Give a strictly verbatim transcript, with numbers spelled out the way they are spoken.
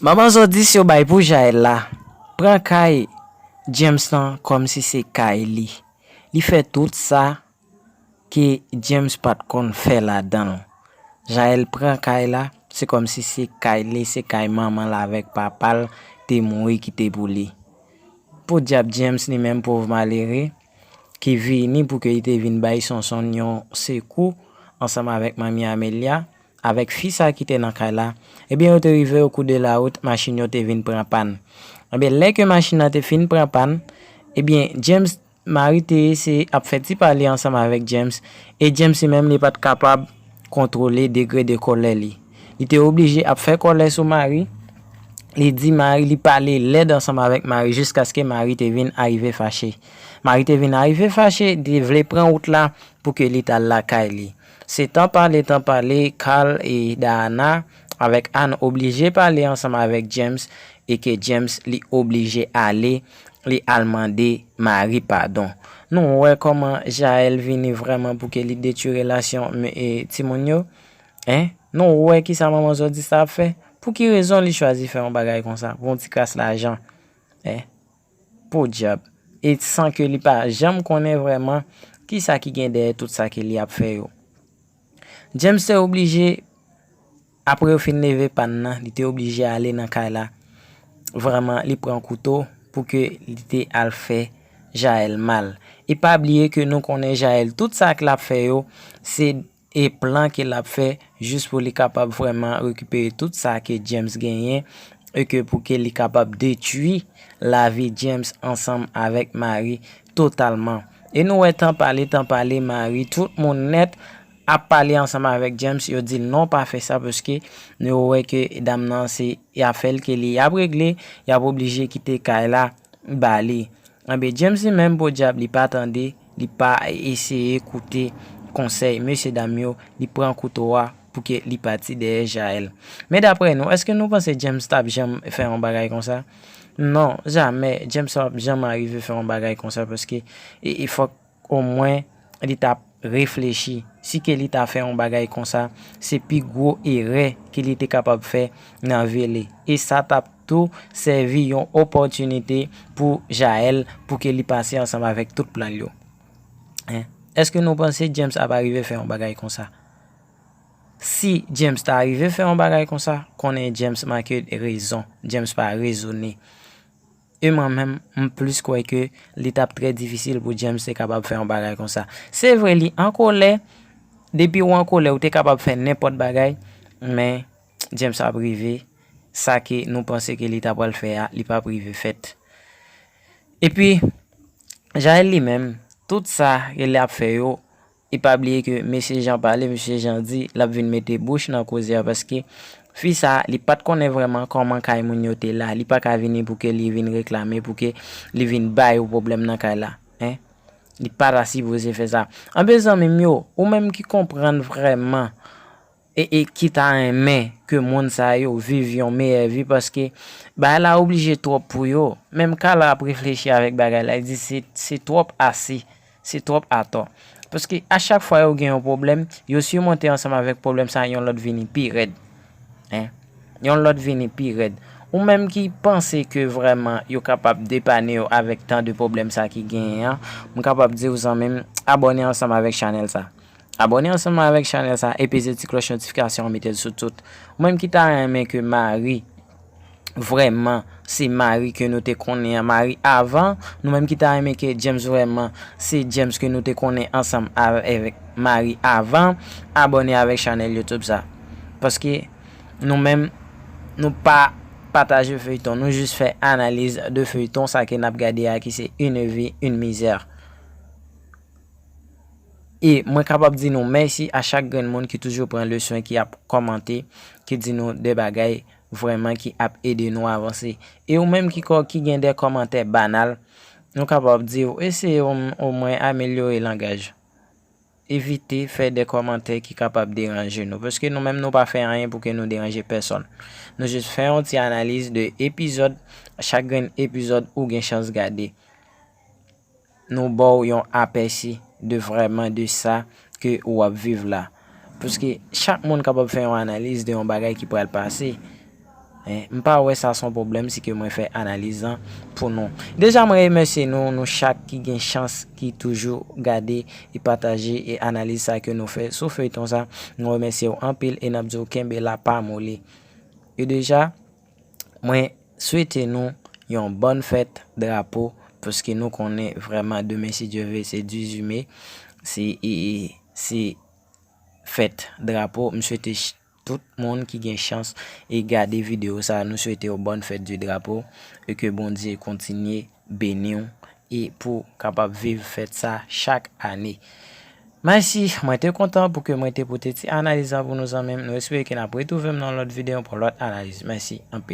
Manman Zòdis yo bay pou Jael la pran kay James lan kòmsi se kay li. Li fè tout sa ke James pa t konn fè ladan l. Jael pran kay la, se kòmsi se kay li, se kay manman l avèk papa l te mouri kite pou li. Podyab James li menm, pòv malere, ki vini pou ke li te vin bay Sonson yon sekou ansanm avèk manmi Amelia, avèk fi sa ki te nan kay la, ebyen yo te rive o kou de la wout, machin yo te vin pran pàn. Ebyen lè ke machin nan te fin pran pàn, ebyen James, Marie te eseye ap fè ti pale ansanm avèk James, e James li menm li pa t kapab kontwole degre de kòlè li. Li te oblije ap fè kòlè sou Marie, li di Marie, li pale lèd ansanm avèk Marie jiskaske Marie te vin arive fache. Marie te vin arive fache, li te vle pran wout la pou ke li t al lakay li. Se tan pale, tan pale, Carl e Diana avèk Anne oblije pale ansanm avèk James e ke James li oblije ale, li al mande Marie padon. Nou wè kòman Jael vini vrèman pou ke li detwi relasyon e timoun yo. Hein? Nou wè kisa manman Zòdis sa ap fè? Pou ki rezon li chwazi fè yon bagay konsa? Pou yon ti kras lajan. Hein? Podyab. E san ke li pa janm konnen vrèman kisa ki gen dèyè tout sa ke li ap fè yo. James te oblije, apre yo fin leve pàn nan, li te oblije ale nan kay la. Vrèman, li pran kouto pou ke li te al fè Jael mal. E pa bliye ke nou konnen Jael, tout sa ke l ap fè yo, se e plan ke l ap fè jis pou li kapab vrèman rekipere tout sa ke James genyen e ke pou ke li kapab detwi lavi James ansanm avèk Marie totalman. E nou wè tan pale, tan pale, Marie, tout moun nèt ap pale ansanm avèk James, yo di l non, pa fè sa, paske yo wè ke dam nan se afè l ke li ap regle, y ap oblije kite kay la ba li. Enben, James li menm, podyab, li pa tande, li pa eseye koute konsèy mesye dam yo, li pran kouto a pou ke li pati dèyè Jael. Men daprè nou, èske nou panse James t ap janm fè yon bagay konsa? Non, jamè, James p ap janm arive fè yon bagay konsa, paske e, e fòk omwen li t ap reflechi. Si ke li ta fè yon bagay konsa, se pi gwo erè ke li te kapab fè nan vi li. E sa t ap tou sèvi yon opòtinite pou Jael, pou ke li pase ansanm avèk tout plan l yo. Hein? Èske nou panse James ap arive fè yon bagay konsa? Si James ta arive fè yon bagay konsa, konnen James manke rezon. James pa rezone. E mwen menm, m plis kwè ke li t ap trè difisil pou James te kapab fè yon bagay konsa. Se vre, li an kolè. Depi w an kolè, ou te kapab fè nenpòt bagay. Men, James ap rive. Sa ke nou panse ke li ta pral fè a, li p ap rive fèt. Epi, Jael li menm, tout sa ke li ap fè yo, e pa bliye ke mesye Jan pale, mesye Jan di l ap vin mete bouch nan koze a, paske fi sa, li pa t konnen vrèman kòman kay moun yo te la. Li pa ka vini pou ke li vin reklame, pou ke li vin ba yo pwoblèm nan kay la. Hein? Li pa ta sipoze fè sa. Anben, zanmi m yo, ou menm ki konprann vrèman e, e ki ta renmen ke moun sa yo viv yon meyè vi, paske bagay la oblije twòp pou yo. Menm Carl ap reflechi avèk bagay la, li di se, se twòp ase, se twòp atò. Paske a chak fwa yo gen yon pwoblèm, yo simonte ansanm avèk pwoblèm sa, yon lòt vini pi rèd. Hein? Yon lòt vini pi rèd. Ou menm ki panse ke vrèman yo kapab depane yo avèk tan de pwoblèm sa ki genyen an, m kapab di w zanmi m, abòne ansanm avèk chanèl sa. Abòne ansanm avèk chanèl sa e peze ti klòch notifikasyon an, mete l sou tout. Ou menm ki ta renmen ke Marie, vrèman, se Marie ke nou te konnen an, Marie avan, nou menm ki ta renmen ke James vrèman, se James ke nou te konnen ansanm avèk Marie avan, abòne avèk chanèl YouTube sa. Paske nou menm, nou pa pataje feyton, nou jis fè analiz de feyton sa ke n ap gade a ki se Une vie, une misère. E mwen kapab di nou mèsi a chak grenn moun ki toujou pran le swen, ki ap kòmante, ki di nou de bagay vrèman ki ap ede nou avanse. E ou menm ki kò, ki gen de kòmantè banal, nou kapab di w eseye om-, omwen amelyore langaj. Evite fè de kòmantè ki kapab deranje nou, paske nou menm nou pa fè anyen pou ke nou deranje pèsòn. Nou jis fè yon ti analiz de epizòd, chak grenn epizòd ou gen chans gade. Nou ba w yon apèsi de vrèman de sa ke ou ap viv la. Paske chak moun kapab fè yon analiz de yon bagay ki pral pase. M pa wè sa se yon pwoblèm si ke mwen fè analiz lan pou nou. Deja, mwen remèsye nou, nou chak ki gen chans, ki toujou gade e pataje e analiz sa ke nou fè sou feyton sa. Nou remèsye w anpil e n ap di w kenbe la, pa moli. E deja, mwen swete nou yon bòn fèt drapo, paske nou konnen vrèman demen, si Dye vle, se dizuit me, se, e, e, se fèt drapo. M swete ch-, tout moun ki gen chans e gade videyo sa, nou swete w bòn fèt di drapo e ke Bondye kontinye beni w e pou w kapab viv fèt sa chak ane. Mèsi, mwen te kontan pou ke mwen te pote ti analiz lan pou nou zanmi m. Nou espere ke n ap retwouve m nan lòt videyo pou lòt analiz. Mèsi anpil.